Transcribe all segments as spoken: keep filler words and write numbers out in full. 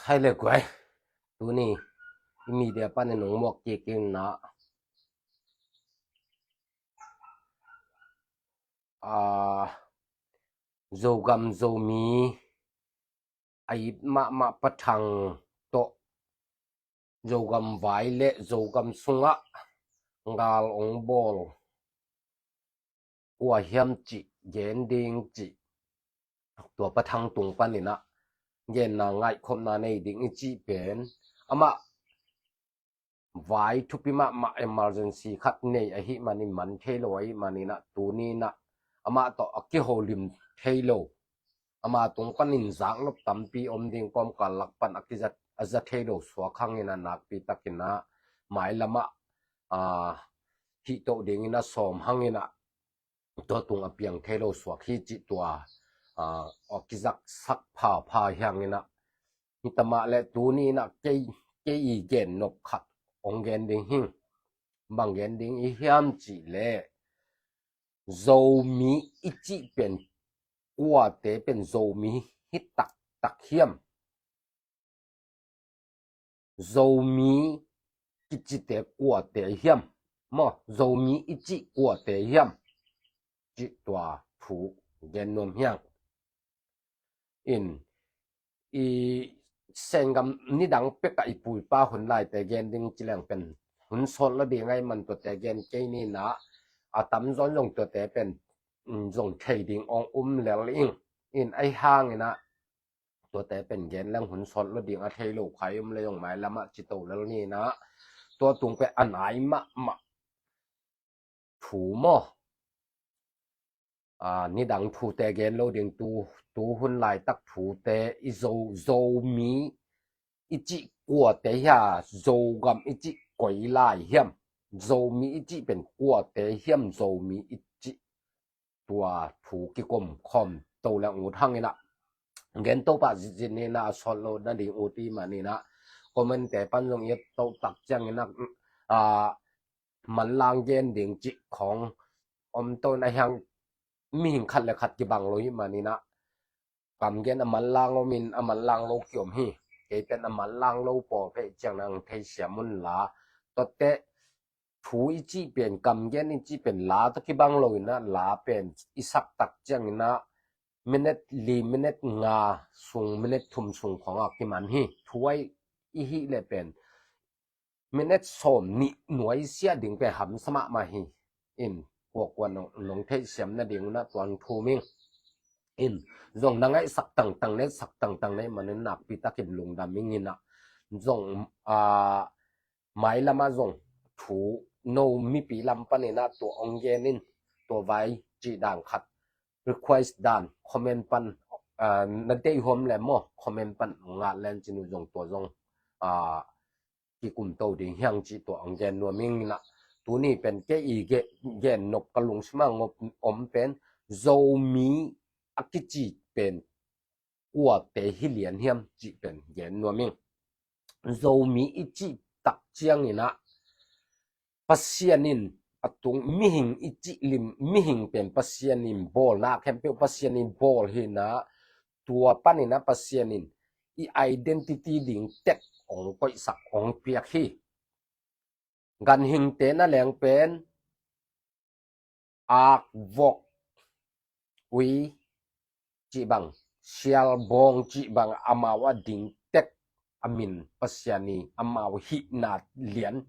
Hai le guai, tuni i media panin hong muak kik in ah, ah, Zogam Zomi a it mahmah Pa Thang tawh Zogam vai le Zogam sungah gal hong bawl kua hiam cih gen ding cih, tua Pa Thang tung panin ah genna ngaihkhopna nei ding i cih pen, amah vai thupi mahmah emergency khat nei ahih manin, man thei lo ahih manin ah, tuni in ah amah tawh a kiholim thei lo, ama tung panin zaknop tampi om ding, kawmkal lak pan a kiza, a za thei lo suak hangin ah, nakpi takin ah mailam ah, ah, hih toh dingin a sawm hangin ah, tua tung a piang thei lo suak hi cih tua, ah, a kizaksak phapha hi hangin ah, hi tamah le tuni in ah kei, kei i gen nop khat hong gen ding hi. Bang gen ding i hiam cih leh, Zomi i cih pen kuate pen Zomi hi taktak hiam? Zomi kicite kuate hiam? Maw, Zomi i cih kuate hiam? Cih tua thu gen nuam hi ing. In, i senggam nidang pek ah i pu i pa hun laite gen ding ci leng pen hun sawt lo ding ahih man, tuate gen kei ni in ah, a tamzaw in zong tuate pen, mm, zong thei ding hong um lel ing. In, ahi hangin ah tuate pen gen leng hun sawt lo ding a thei lo khat om le zong mailam ah ci to lel ni in ah, tua tung pen a nai mahmah thu maw? Ah, nidang thute gen lo ding, tu, tu hun laitak thute, i Zo, Zomi i cih kuate hia, Zogam i cih koi lai hiam? Zomi i cih pen kuate hiam, Zomi i cih? Tua thu kikum khawm to leng ut hangin ah, gen to pah zitzit ni in ah, a sawt lo nading ut i hih manin ah, comment-te pan zong i et to tak ciangin ah, ah, manlang gen ding cih khawng om to in ah, hiang mihing khat le khat kibang lo i hih manin ah, kam gen a manlang om in, a manlang lo kiom hi. Kei pen a manlang lo pawl pei ciang nang theisiam un la. Tuate thu i cih pen, kam gen i cih pen la tawh kibang lo in ah, la pen i sak tak ciangin ah minute li, minute nga sung, minute thum sung khawng ah kiman hi. Thu ahi i hih leh pen minute sawm nih nuaisiah ding pen hamsa mahmah hi. In, kuakua nong, nong theihsiam nading un ah tua hong thum ing. In, zong na ngaihsak tangtang, na etsak tangtang na hih manin nakpi takin lungdam ing in ah, zong, ah, mailam ah zong thu no mipi lam panin ah tua hong gen in, tua vai cih dan khat request dan comment pan, ah, na deih huam le maw, comment pan ngat len cin uh zong tua zong, ah, kikum to ding hi hang cih tua hong gen nuam ing in ah, tuni pen kei i ge-, gen nop ka lungsim ah ngop om pen, Zomi a kici pen kuate hi lian hiam cih pen gen nuam ing. Zomi i cih tak ciangin ah, Pasian in a tung, mihing i cih lim, mihing pen Pasian in bawl, na khempeuh Pasian in bawl hi in ah, tua panin ah Pasian in i identity ding tek hong koihsak, hong piak hi. Ganhingte na leng pen ak, vok, ui cih bang, sial, bawng cih bang, amau a ding tek a min Pasian i amau hihna lian,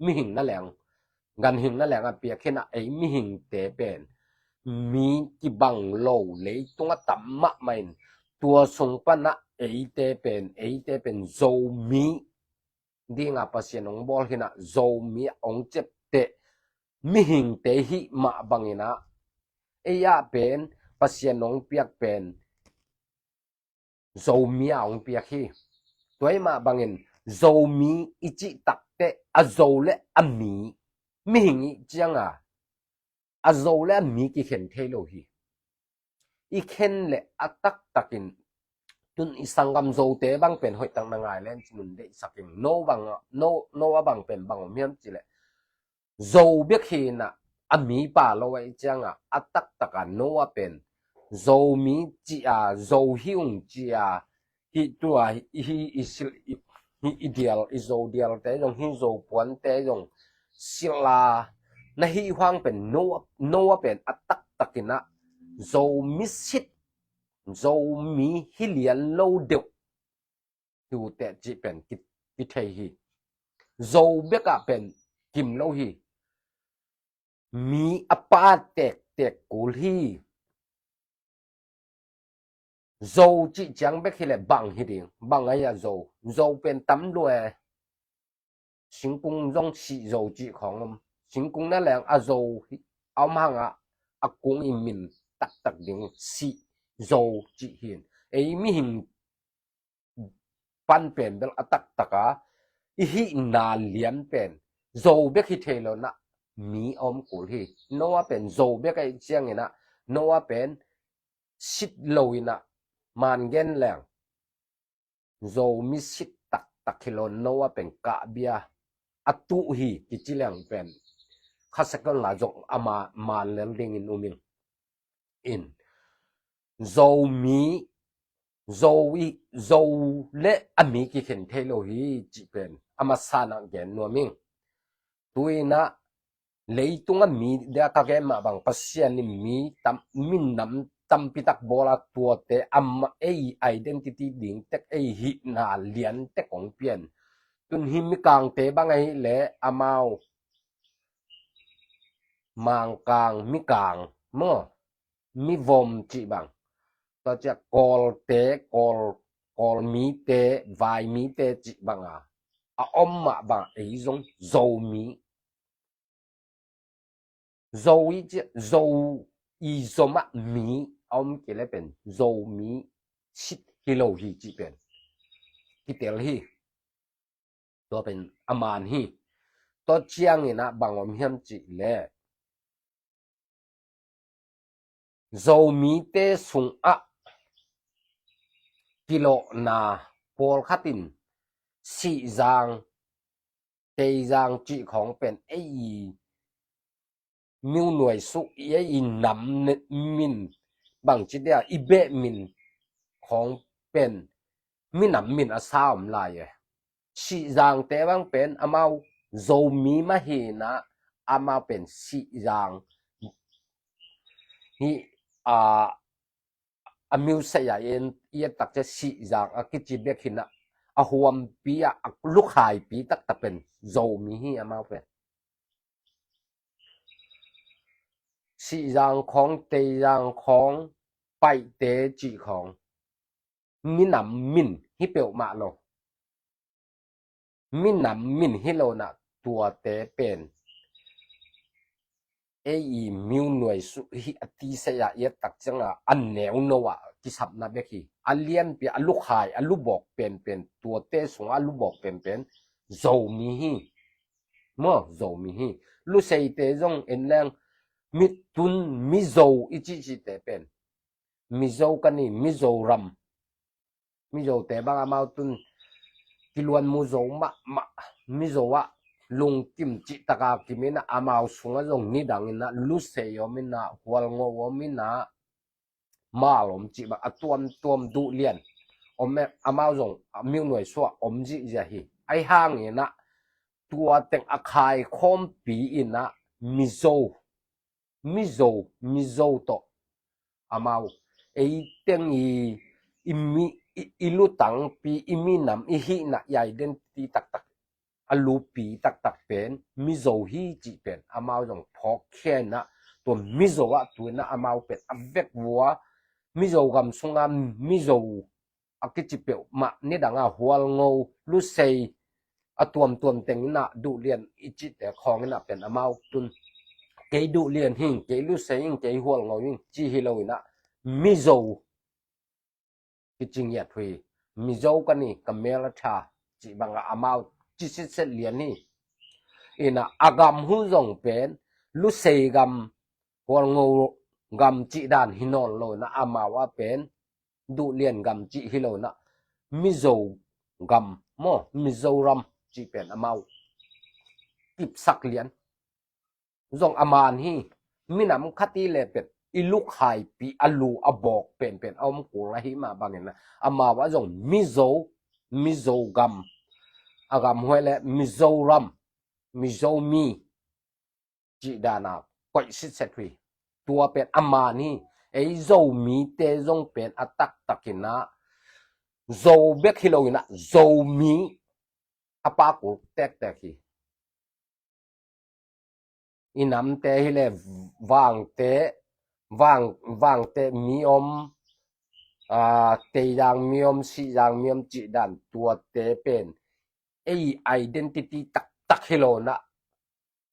mihing na leng, ganhing na leng a piak hi in ah, ei mihingte pen mi kibang lo leitung a tam mahmah in, tua sung pan ah eite pen, eite pen Zomi ding a Pasian hong bawl hi in ah, Zomi hong ciapteh mihingte hih mah bangin ah, ei ah pen Pasian hong piak pen Zomi a hong piak hi. Tua ahih mah bangin Zomi i cih tak teh a Zo le a mi, mihing i cih ciang a, a Zo le a mi kikhen thei lo hi. I khen le a taktakin, tun i sanggam Zote bang pen hoih tak na ngai len ci-in deihsak ing. No bang, no, no a bang pen bang om hiam cih leh, Zo bek hi in ah, a mipa lo ahih ciang a, a taktak a no a pen Zomi ci a, Zo hi ung ci a, hih tua hih i sil hih i dial, i Zo dialte zong, hih Zo puante zong silh a na hih huang pen no, no a pen a taktakin ah Zomi sit, Zomi hi lian lo deuh hi uh teh cih pen ki, kithei hi. Zo bekah pen kim lo hi. Mi a pa tektek kul hi. Zo cih ciang bek hileh bang hi ding, bang ahi a Zo. Zo pen tam lua e. Singkung zong sih zo cih khawng om. Singkung na leng a zo hi, a om hangah a kung i min taktak ding sih zo cih hin. Ei mihing pan pen bel a taktaka i hihna lian pen Zo bek hi thei lo nah mi a om kul hi. No a pen Zo bek ahi ciangin ah no a pen sit lo in ah man gen leng Zomi sit taktak hi lo, no a pen kahbia a tuh hi kici leng pen khasak la zong a ma, man lel dingin um ing. In Zomi, Zo i, Zo le a mi kikhen thei lo hi cih pen a masa nah gen nuam ing. Tu in ah leitung a mi dia ka gen mah bang Pasian in mi tam, minam tampi tak bawl a, tuate amah ei identity ding tek, ei hihna lian tek hong pian. Tun hih Mikangte bang ahih leh amau Mangkang, Mikang maw, Mivom cih bang, tua ciah Kawlte, Kawl, Kawlmite, Vaimite cih bang a, a om mah bang ei zong Zomi. Zo i ciah, Zo i zom ah mi a om kei le pen Zomi sit hi lo hi cih pen kitel hi. Tua pen a man hi. Tua ciangin ah bang om hiam cih leh Zomite sungah kilawhna pawlkhat in Sihzang, Teizang cih khawng pen ei i miunuai suh, ei i nam min bangci dia i beh min khawng pen minam min a sa om lai e. Sihzangte bang pen amau Zomi mah hi in ah amau pen Sihzang hi a, a miusei a i et tak ciah Sihzang a kici bek hi in ah a huampi ah a lukhaipi taktak pen Zomi hi amau pen. Sihzang khawng, Teizang khawng, Paihte cih khawng minam min hi peuhmah lo. Minam min hi lo in ah tuate pen ei i miunuai suh hi a, tisei a i et tak ciang a a neuno ah kisapna bek hi. A lianpi a lukhai a lubawk penpen, tuate sungah a lubawk penpen Zomi hi. Maw, Zomi hi. Luseite zong en leng mi tun Mizo i cihcihte pen Mizo ka ni, Mizoram. Mizote bang amau tun kiluan mu zo mahmah, Mizo ah lungkim cih taka kim in ah amau sungah zong nidang in ah Lusei om in ah, Hualngo om in ah, Mal om cih bang a tuamtuam duh lian om e, amau zong a miunuai suah om zihziah hi. Ahi hangin ah tua teng a khaikhawmpi in ah Mizo, Mizo, Mizo tawh amau ei teng i, i mi, i, i lutangpi, i minam, i hihna, i identity taktak a lupi taktak pen Mizo hi cih pen amau zong phawkkhia in ah tua Mizo ah tu in ah amau pen a vekvua Mizo gam sungah Mizo a kici peuhmah nidang a Hualngo, Lusei a tuamtuam teng in ah duhlian i cihte khawng in ah pen amau tun kei duhlian hing, kei Lusei hing, kei Hualngo hing ci hi lo in ah Mizo kici ngiat uh hi. Mizo ka ni, ka mel a tha cih bangah amau ci sitset lian hi. In ah a gam uh zong pen Lusei gam, Hualngo gam cih dan hi nawn lo in ah amau ah pen duhlian gam cih hi lo in ah Mizo gam maw, Mizoram cih pen amau kipsak lian zong a man hi. Minam khat i le pen i lukhaipi a lu a bawk penpen a om kul ahi mah bangin ah, amau ah zong Mizo, Mizo gam, a gam huai le Mizoram, Mizomi cih dana koih sitset uh hi. Tua pen a man hi. Ei Zomite zong pen a taktakin ah Zo bek hi loin ah Zomi a pakul tektek hi. I namte hi le Vangte, Vang, Vangte mi om, a, Teizang mi om, Sihzang mi om cih dan tuate pen ei identity taktak hi loin ah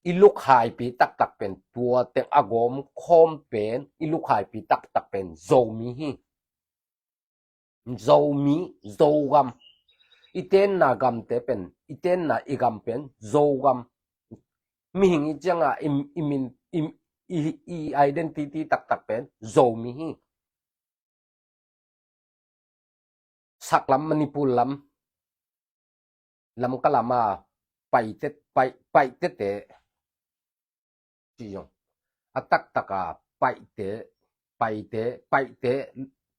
i lukhaipi taktak pen tua teng a gawm khawm pen i lukhaipi taktak pen Zomi hi. Zomi, Zogam. I tenna gamte pen, i tenna i gam pen Zogam. Mihing i cianga i, i min, i, i, i identity taktak pen Zomi hi. Saklam, Manipur lam, Lamka lama Paite, Pai, Paitete ci zong a taktaka Paite, Paite, Paite,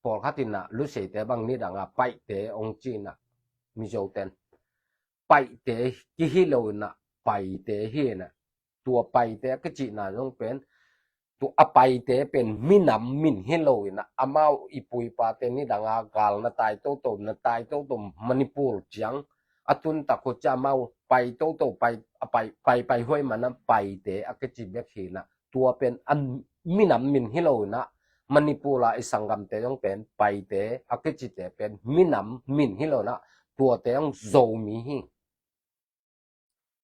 pawlkhat in ah Luseite bang nidanga Paite ong ci in ah Mizoten Paite kihi loin ah Paite hi in ah, tua Paite a kicihna zong pen tua a Paite pen minam min hi loin ah, amau i pu i pate nidanga gal na tai toto, na tai toto Manipur ciang a tuntak uh ciang amau Pai toto, Pai, a Pai, Pai, Pai huai man ah Paite a kici bek hi in ah, tua pen a minam min hi loin ah Manipur a i sanggamte zong pen Paite a kicite pen minam min hi loin ah tuate zong Zomi hi.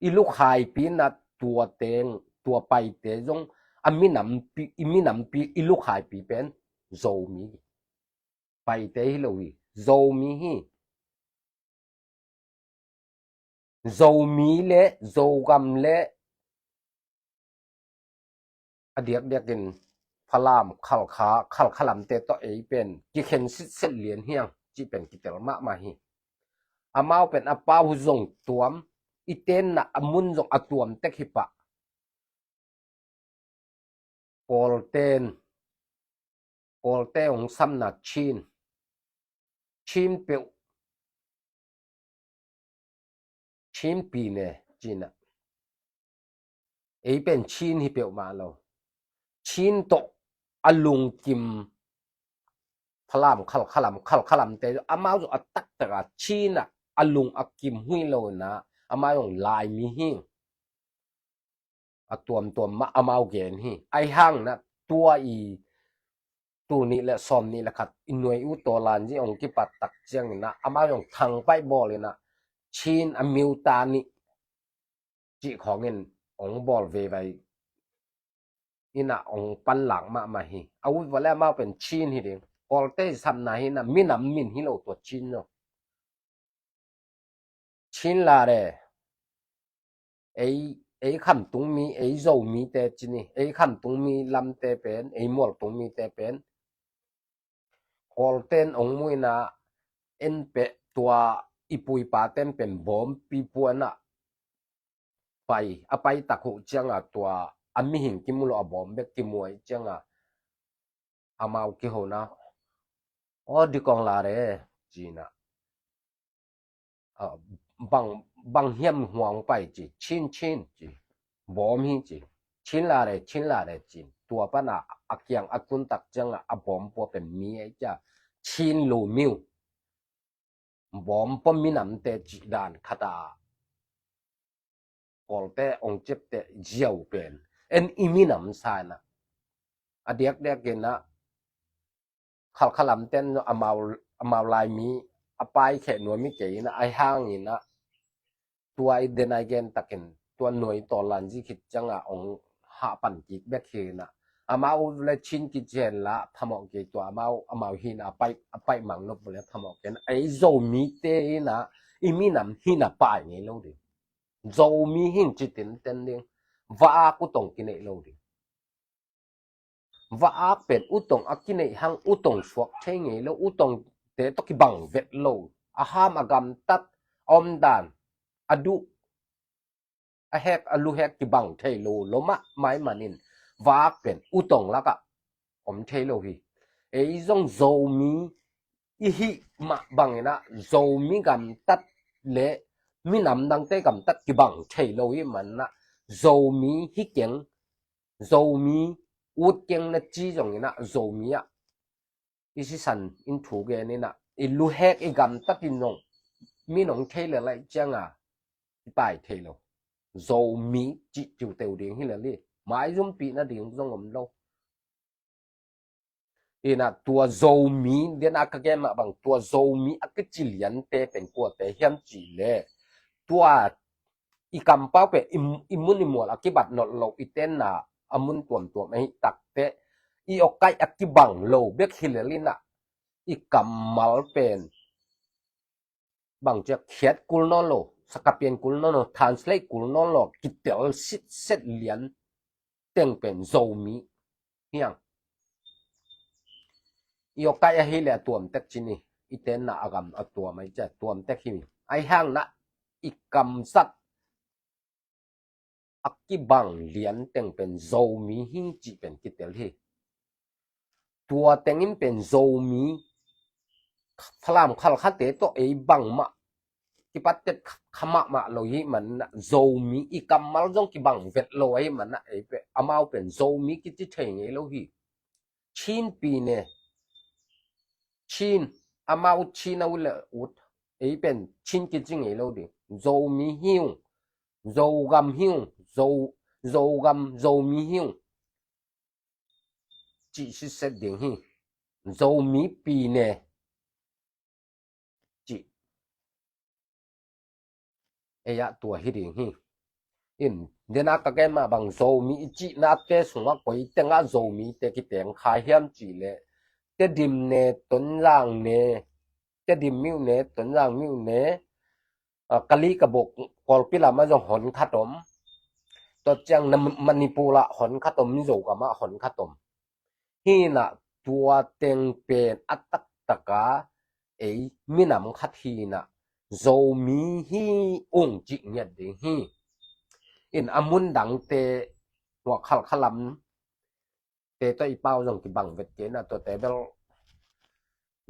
I lukhaipi in ah tua teng, tua Paite zong a minampi, i minampi, i lukhaipi pen Zomi hi. Paite hi lo hi, Zomi hi. Zomi le, Zogam le, a diakdiakin Falam, Khalkha, Khalkha lamte tawh ei pen kikhen sitset lian hiang cih pen kitel mahmah hi. Amau pen a pau zong tuam, i tenna a mun zong a tuam tek hi pah. Kawlten, Kawlte ong samna Chin, Chin peuh, Chin pi ne ci in ah, ei pen Chin hi peuhmah lo. Chin tawh a lungkim Falam, Khalkha lam, Khalkha lamte amau zong a taktak a Chin ah a lung a kim hi loin ah amau zong Laimi hi. A tuamtuam mah amau gen hi. Ahi hangin ah tua i tul nih le sawm nih le khat i nuai uh Tawlanzi ong kipat tak ciangin ah amau zong thangpaih bawlin ah Chin a miuta nih cih khawngin ong bawl veve in ah ong panlak mahmah hi. A ut vawh le amau pen Chin hi ding. Kawlte i samna hi in ah minam min hi lo tua Chin zong. Chin lare, ei, ei Khamtung mi, ei Zomite ci ni, ei Khamtung mi lamte pen, ei Mualtung mite pen Kawlten ong muh in ah en peh tua i pu i paten pen bawmpi puan ah pai, a pai tak uh cianga tua a mihing kimu lo a bawm bek kimu ahih cianga amau kihona, aw, dikong lare ci in ah, a, bang, bang hiam huang pai ci, Chin, Chin ci, bawm hi ci, Chin lare, Chin lare ci in, tua pan ah a kiang a tun tak cianga a bawm pua pen mi ahih ciang Chin Lumiu, bawm pua minamte cih dan khat a Kawlte ong ciapteh ziau pen en i minam sa in ah, a diakdiakin ah Khalkha lamten amau, amau Laimi a paikhia nuam hi kei in ah, ahi hangin ah tua i den a i gen takin tua nuai Tawlanzi khit cianga ong hahpan kik bek hi in ah, amau le Chin kici hen la phamawh kei, tua amau, amau hina a pai, a pai mang nop le phamawh kei in ah, ei Zomite in ah i minam hina pai ngei lo ding. Zomi hing ci tinten ding. Va-ak utong kineih lo ding. Va-ak pen utong a kineih hang, utong suak thei ngei lo, utongte tawh kibang vet lo. A ham a gamtat, a omdan, a duh, a hek a luhek kibang thei lo, lo mahmah manin va-ak pen utong lakah om thei lo hi. Ei zong Zomi i hih mah bangin ah Zomi gamtat le minam dangte gamtat kibang thei lo hi. Manah Zomi hi keng, Zomi ut keng na ci zongin ah Zomi ah i sisan in thu genin ah i luhek i gamtat in zong min ong thei le laih cianga i pai thei lo. Zomi cih ciuteu ding hi lel hi. Maizumpih nading zong om lo. Inah tua Zomi, den a ka gen mah bang, tua Zomi a kici liante pen kuate hiam cih le, tua i kampau pen i, i mun i mual a kibat nolh lo, i tenna a mun tuamtuam ahi takte, i awkaih a kibang lo bek hi lel inah, i kammal pen bang ciak khiat kul nawn lo, sakapian kul nawn lo, translate kul nawn lo, kitel sitset lian teng pen Zomi hiang. I awkaih ahi le a tuamtek cini, i tenna a gam a tuam ahi cia tuamtek hi. Ahi hang na i kamsat a kibang lian teng pen Zomi hi cih pen kitel hi. Tua tengin pen Zomi Falam Khalkhate tawh ei bangmah kipattet kha mahmah lo hi manah Zomi i kammal zong kibang vet lo ahi manah ei pe amau pen Zomi kici thei ngei lo hi. Chin pi ne, Chin, amau Chin a ut le ut, ei pen Chin kici ngei lo ding. Zomi hi ung, Zogam hi ung, Zo, Zogam, Zomi hi ung cih sitset ding hi. Zomi pi ne cih ei ah tua hi ding hi. In, dena ka gen mah bang Zomi i cihnate sungah koi tengah Zomite kiteng kha hiam cih leh Tedim ne, Tonzang ne, Tedim miuh ne, Tonzang miuh ne, a, Kali Kabok Kawlpi lamah zong hon khat om. Tua ciang na Manipur ah hon khat om, Mizogamah hon khat om. Hinah tua teng pen a taktaka ei minam khat hinah Zomi hi ung cih ngiat ding hi. In a mun dangte hua Khalkha lam te tawh i pau zong kibang vet kei na tuate bel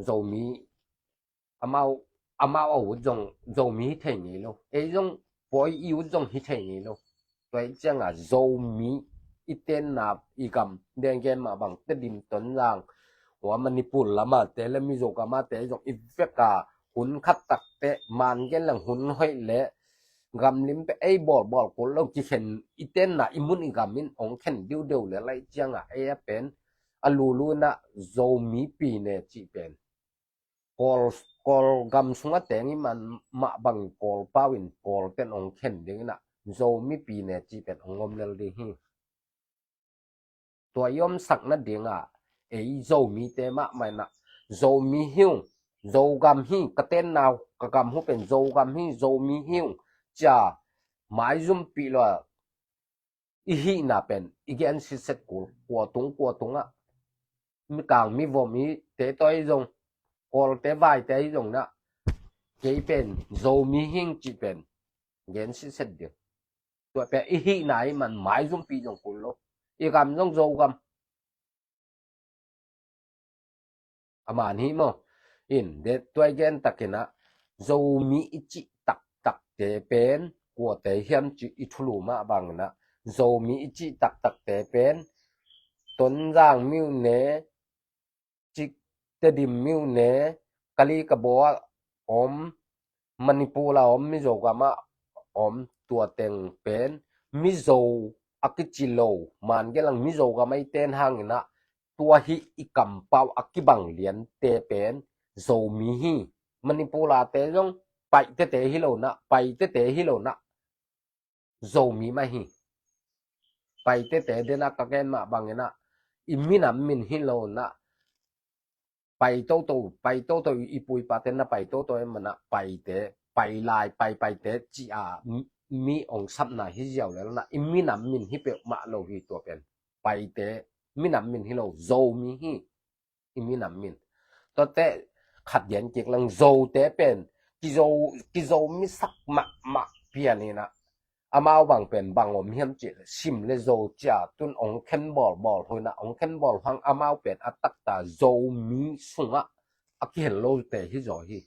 Zomi amau, amau a ut zong Zomi hi thei ngei lo. Ei zong pawi i ut zong hi thei ngei lo. Tua i cianga Zomi i tenna i gam denggen mah bang Tedim Tonzang hua Manipur lamate le Mizogamate zong i veka hun khat takte man gen lang hun hoih le gamlim pe ei bawlbawl kul lo kikhen i tenna i mun i gam in ong khen diudeu le lai cianga ei a pen a lulu na Zomi pi ne cih pen Kawl, Kawl gam sungah teng i man mah bangin Kawl pau in Kawl ten ong khen ding inah Zomi pi ne cih pen ong om lel ding hi. Tua i omsak nadingah ei Zomite mahmah inah Zomi hi ung, Zogam hi, ka tenna ka gam hu pen Zogam hi, Zomi hi ung cia maizumpih lo a i hihna pen i gen sitset kul, kua tung kua tungah Mikang mivom i te tawh i zong Kawlte vaite i zong na kei pen Zomi hi ung cih pen gen sitset ding. Tua pen i hihna i man maizumpih zong kul lo. I gam zong Zogam a man hi maw? In, de tuai gen takinah Zomi i cih taktakte pen kuate hiam cih i thulu mah banginah Zomi i cih taktakte pen Tonzang miuh ne, cik Tedim miuh ne, Kali Kabaw ah om, Manipur ah om, Mizogamah om, tua teng pen Mizo a kici lo, man gelang Mizogamah i ten hanginah tua hih i kampau a kibang liante pen Zomi hi. Manipur ate zong Paitete hi lo na, Paitete hi lo na, Zomi mah hi. Paitete dena ka gen mah banginah i minam min hi lo na, Pai toto, Pai toto, i pu i pate na Pai toto e manah Paite, Pai lai, Pai Paite ci a mi ong sapna hi ziau lel na, i minam min hi peuhmah lo hi tua pen. Paite minam min hi lo, Zomi hi i minam min. Tuate khat gen kik lang, Zote pen kizo, kizo misak mahmah pian inah amau bang pen bang om hiam cih leh Sim le Zo cia tun ong khen bawlbawl hoina, ong khen bawl hang amau pen a takta Zomi sungah a kihel lote hi zaw hi.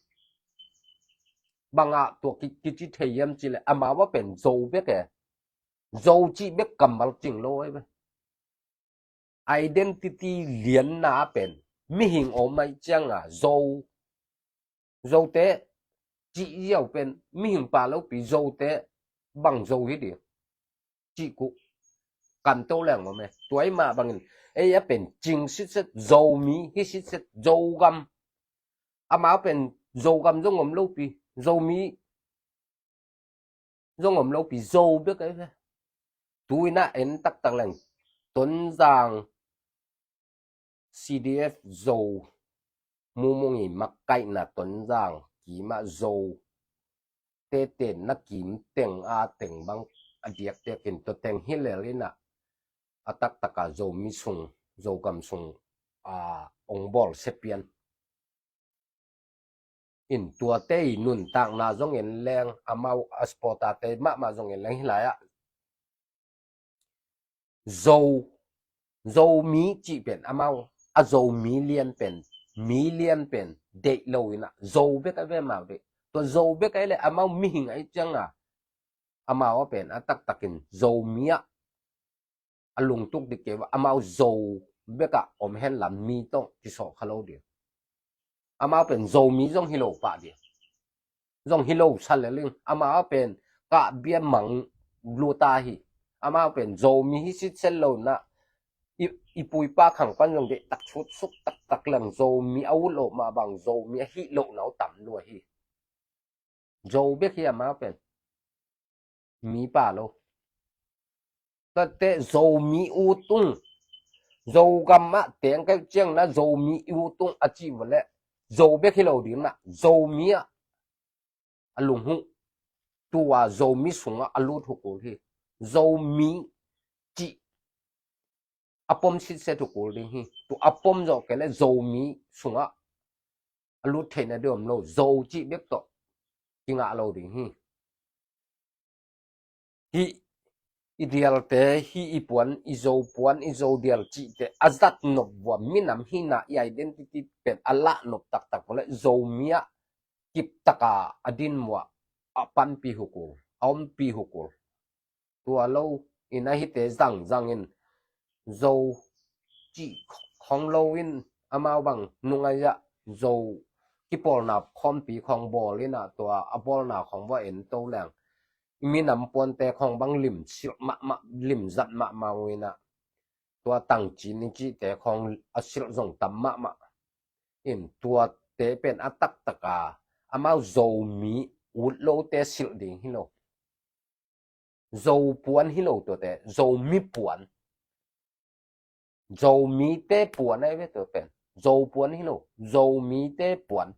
Bangah tua ki, kici thei hiam cih leh amau a pen Zo bek e. Zo cih bek kammal cing lo ai ve. Identity lianna pen mihing om ai cianga Zo, Zote cih ziau pen mihing pa lopi Zote bang Zo hi ding. Cih kuh kan to leng om e. Tua i mah bangin ei a pen cing sitset Zomi hi sitset Zogam. Amau pen Zogam zong om lopi Zomi zong om lopi Zo bek ai ve. Tuina en taktak leng Tonzang C D F Zo mumung i makaihna Tonzang kima Zo tete na kim teng a teng bang a diakdiakin tua teng hi lel ina a taktaka Zomi sung Zogam sung a ong bawl sepian. In tuate i nuntakna zong en leng amau a supporter-te mahmah zong en leng hi lai-ah Zo, Zomi cih pen amau a Zomi lian pen, mi lian pen deih lo ina Zo bek a ve amau deih. Tua Zo bek a i le amau mihing a i cianga amau a pen a taktakin Zomi ah a lungtuk dik kei va amau Zo bekah om hen lam mi tawh kisawh kha lo ding. Amau pen Zomi zong hi lo pah ding. Zong hi lo sa le ling. Amau pen kah bia mang luta hi. Amau pen Zomi hi sitset lo na i, i puipa khang pan zong deh tak sut suk taktak leng Zomi a ut loh mah bang Zomi a hih loh na uh tam lua hi. Zo bek hi amau pen mi pa lo. Tate Zomi utung Zogam ah teng kai ciang na Zomi utung a ci vale Zo bek hi lo ding na Zomi ah a lunghu tua Zomi sungah a lut hukul hi. Zomi cih a pom sitset hukul ding hi. Tu a pom zawh kei le Zomi sungah a lut theihna deuh om lo Zo cih bek tawh kingah lo ding hi. Hi i dialte hi i puan i Zo puan i Zo dial cihte a zat nop vua minam hina i identity pen a lah nop taktak vua le Zomi ah kiptaka a din vua a panpi hukul a ompi hukul. Tua lo in a hite zangzang in Zo cih khong lo in amau bang nungai ah Zo kipawlna khawmpi khong bawl ina tua a bawlna khong va en to leng i minam puante khong bang lim silh mahmah lim zat mahmah uh ina tua tangci ni cihte khong a silh zong tam mahmah in tuate pen a taktaka amau Zomi ut lote silh ding hi lo. Zo puan hi lo tuate Zomi puan. Zomite puan ai ve tua pen Zo puan hi lo Zomite puan.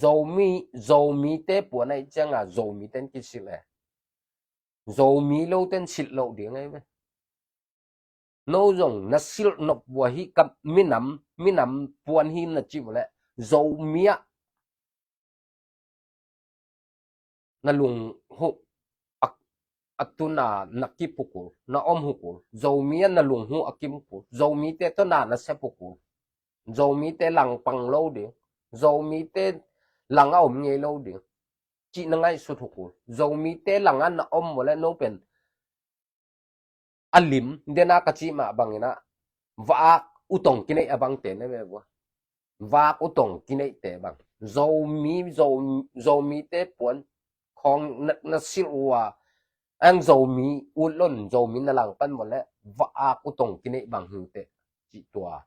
Zomi Zomite puan ai cianga Zomite in kisilh e. Zomi lote in silh loh ding ai ve. No zong na silh nop vua hi ka minam minam puan hi na cih vua le Zomi ah na lunghu a, a tuna na kip hukul na om hukul Zomi ah na lunghu a kim hukul Zomite tawh na na sep hukul Zomite langpang lo ding Zomite lang a om ngei lo ding cih na ngaihsut hukul Zomite lang a na om vua le no pen a lim dena ka cih mah bangin ah vaak utong kineih a bangte na ve vua. Vaak utong kineihte bang Zomi Zo, Zomite puan khong na, na silh uh a ang Zomi utlon Zomi na langpan vua le vaak utong kineih bang hingte cih tua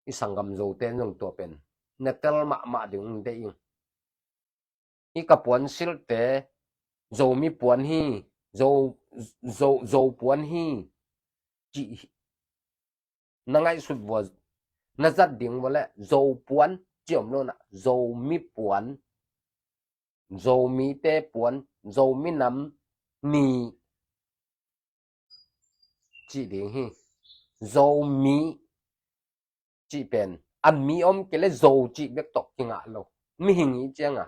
i sanggam Zote in zong tua pen na tel mahmah ding ung deih ing. I ka puan silhte Zomi puan hi Zo, Zo, Zo puan hi cih na ngaihsut vua na zat ding vua le Zo puan ci om lo na Zomi puan Zomite puan Zomi nam ni cih ding hi. Zomi cih pen an mi om kei le Zo cih bek tawh kingah lo mihing i cianga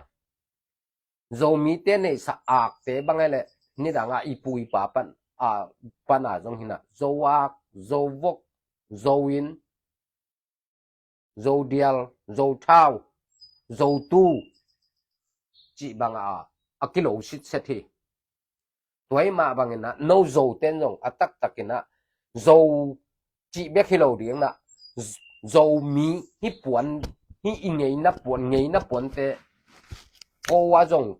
Zomite neihsa akte bang e le, nidang a i pu i pa pan a, pan a zong hi na, Zo ak, Zo vok, Zo inn, Zo dial, Zo thau, Zo tu cih bang a, a kilo sitset hi. Tua i mah bangin a, no Zo ten zong a taktakin a, Zo cih bek hi lo ding na, Zomi hi puan, hi i ngeina puan, ngeina puante ko a zong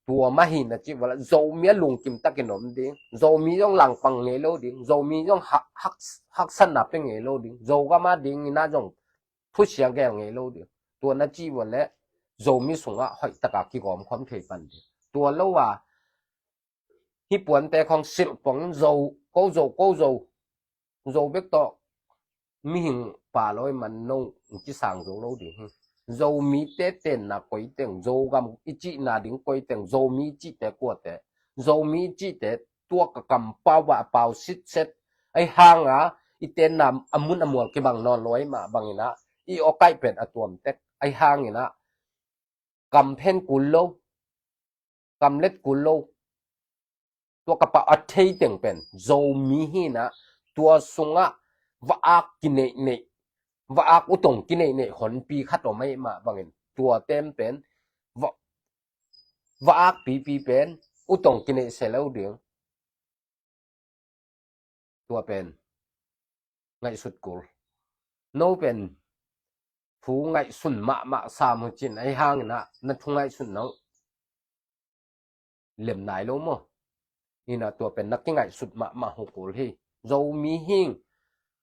tua mah hi na cih vala, Zomi a lungkim takin om ding, Zomi zong langpang ngei lo ding, Zomi zong hak, hak, haksatna pe ngei lo ding, Zogam a dingin a zong thusia gel ngei lo ding. Tua na cih vala, Zomi sungah hoih taka kigawm khawm thei pan ding. Tua lo a, hi puante khong silh pong, Zo, ko Zo, ko Zo, Zo bek tawh mihing pa lawi man no kisang zo lo ding hi. Zomite tenna koi teng, Zogam i cihna ding koi teng, Zomi i cihte kuate, Zomi i cihte tua ka kampau ah a pau sitset, ahi hanga i tenna a mun a mual kibang nawn lo ahi mah bangin a, i awkaih pen a tuam tek ahi hangin a, kam phen kul lo, kam let kul lo. Tua ka pau a thei teng pen Zomi hi na, tua sungah va-ak kineihneih, va-ak utong kineihneih honpi khat om ahi mah bangin, tua tem pen va, va-ak pipi pen utong kineih se lo ding. Tua pen ngaihsut kul. No pen thu ngaihsun mahmah sam uh cin, ahi hangin a, na thu ngaihsun no lem nai lo maw? Ina tua pen na kingaihsut mahmah uh kul hi. Zomi hing,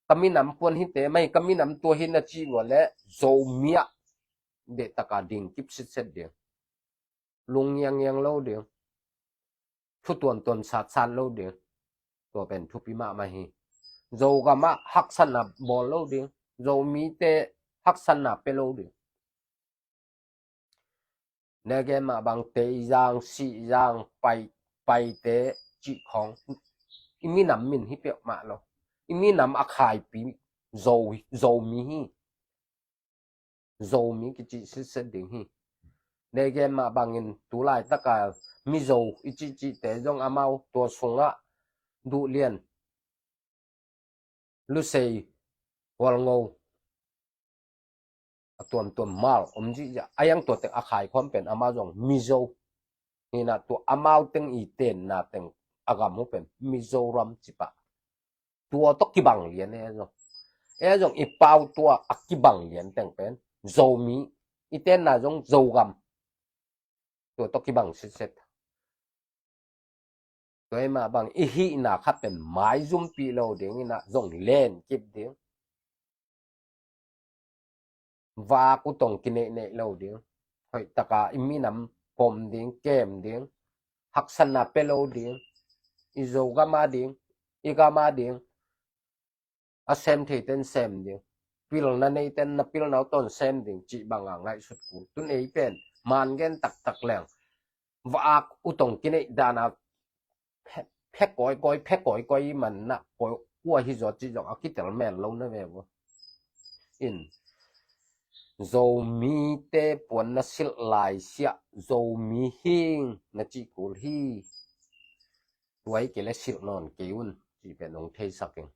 ka minam puan hite mai, ka minam tua hi na cih vala, Zomi ah dehtaka ding kip sitset ding. Lung ngiangngiang lo ding, thu tuantuan satsat lo ding. Tua pen thupi mahmah hi. Zogam ah haksatna bawl lo ding, Zomite haksatna pe lo ding. Nege mah bang Teizang, Sihzang, Pai, Paite cih khong i minam min hi peuhmah lo. I minam a khaipi Zo, Zomi hi. Zomi kici sitset ding hi. Nege mah bangin tulaitaka Mizo i cihcihte zong amau tua sungah Duhlian, Lusei, Hualngo, a tuamtuam mal om zihziah, a yang tua teng a khaikhawm pen amau zong Mizo. Hina tua amau teng i tenna teng a gam uh pen Mizoram cipah. Tua tawh kibang lian e zong. E zong i pau tua a kibang lian teng pen Zomi, i tenna zong Zogam. Tua tawh kibang sitset. Tua i mah bang i hihna khat pen maizumpih lo ding ina zong len kip ding. Vak uh tong kineihneih lo ding. Hoihtaka i minam pom ding, kem ding. Haksatna pe lo ding. I Zogam a ding, i gam a ding. A sem theiten sem ding, pilna neiten na pilna uh tawn sem ding cih banga ngaihsut kul. Tun ei pen man gen taktak leng, va-ak uh tong kineih dana phe, phe kawikawi, phe kawikawi i manna kua hi zaw cih zong a kitel mel lo na ve vua. In Zomite puan na silh lai siah Zomi hing na cih kul hi. Tua i kei le silh nawn kei un cih pen hong theisak ing.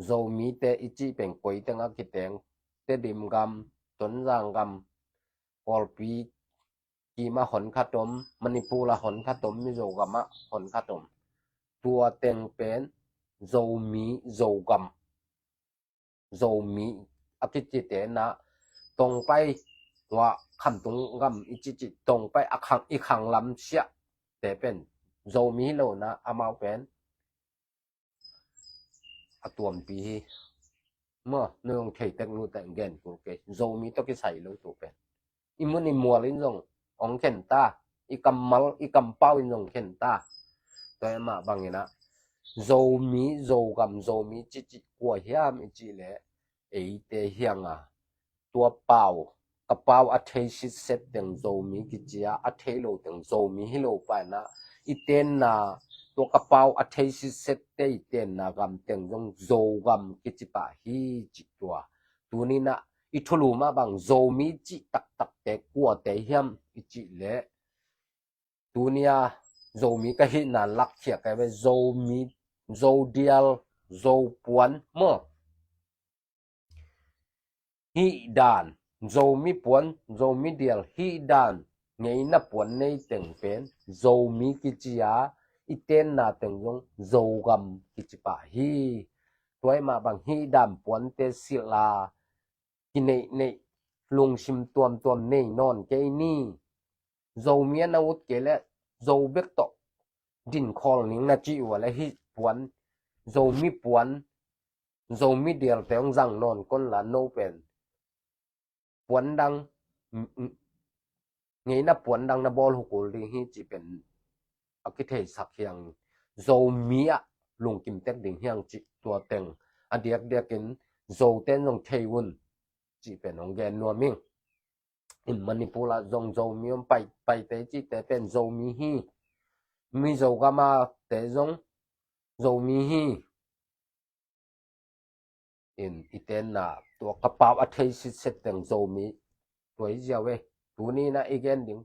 Zomite i cih pen koi teng a kiteng, Tedim gam, Tonzang gam, Kawlpi kima hon khat om, Manipur a hon khat om, Mizo gam ah hon khat om. Tua teng pen Zomi, Zogam, Zomi a kicite na, Tongpai, tua Khamtung gam i cihcih Tongpai a khang, i khang lam siah te pen Zomi hi lo na, amau pen a tuampi hi. Maw, nung thei tek nu tek gen kul kei. Zomi tawh kisai lo tu pen. I mun i mual in zong hong khen ta. I kammal, i kampau in zong khen ta. Tua i mah bangin a, Zomi, Zogam, Zomi cihcih kua hiam i cih le, eite hianga tua pau, ka pau a thei sitset teng Zomi kici a, a thei lo teng Zomi hi lo pa ina, i tenna, tua ka pau a thei sitset te i tenna gam teng zong Zogam kici pah hi cih tua. Tuni na i thulu mah bang Zomi cih taktak te kua te hiam i cih le, Tunia Zomi ka hihna lakkhia ka ve, Zomi, Zodial, Zopuan maw. Hihdan, Zomi puan, Zomi dial, hihdan ngeina puan nei teng pen Zomi kici a, i tenna teng zong Zogam kici pah hi. Tua ahih mah bang hihdan puante silh a, kineihneih, lungsim tuamtuam nei nawn kei ni. Zomi a na ut kei leh Zo bek tawh dinkhawl ning na cih uh a leh hih puan, Zomi puan, Zomi dialte hong zang nawn kon la, no pen puan dang, ngeina puan dang na bawl hukul ding hi cih pen a kitheisak hi hang. Zomi ah lungkim tek ding hi hang cih tua teng a diakdiakin Zoten zong thei un cih pen hong gen nuam ing. In Manipur ah zong Zomi om, Pai, Paite cihte pen Zomi hi. Mizo gam a te zong Zomi hi. In i tenna tua ka pau a thei sitset teng Zomi tua i ziau e. Tuni na i gen ding,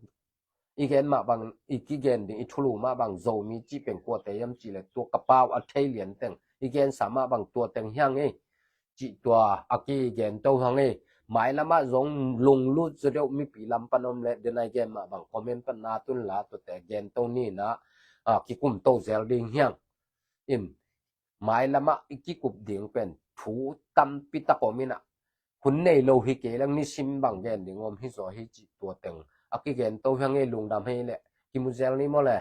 i gen mah bang, i kigen ding, i thulu mah bang Zomi cih pen kuate hiam cih leh tua ka pau a thei lian teng i gensa mah bang tua teng hi hang e. Cih tua a kigen to hi hang e. Mailam ah zong lunglut zaw deuh mipi lam pan om leh, den a i gen mah bang comment pan na tun la, tuate gen to ni na, a, kikum to zel ding hi hang. In mailam ah i kikup ding pen thu tampi tak om in ah, hun nei lo hi kei leng nisim bang gen ding om hi zaw hi cih tua teng a kigen to hi hang e. Lungdam hi leh, kimu zel ni maw le.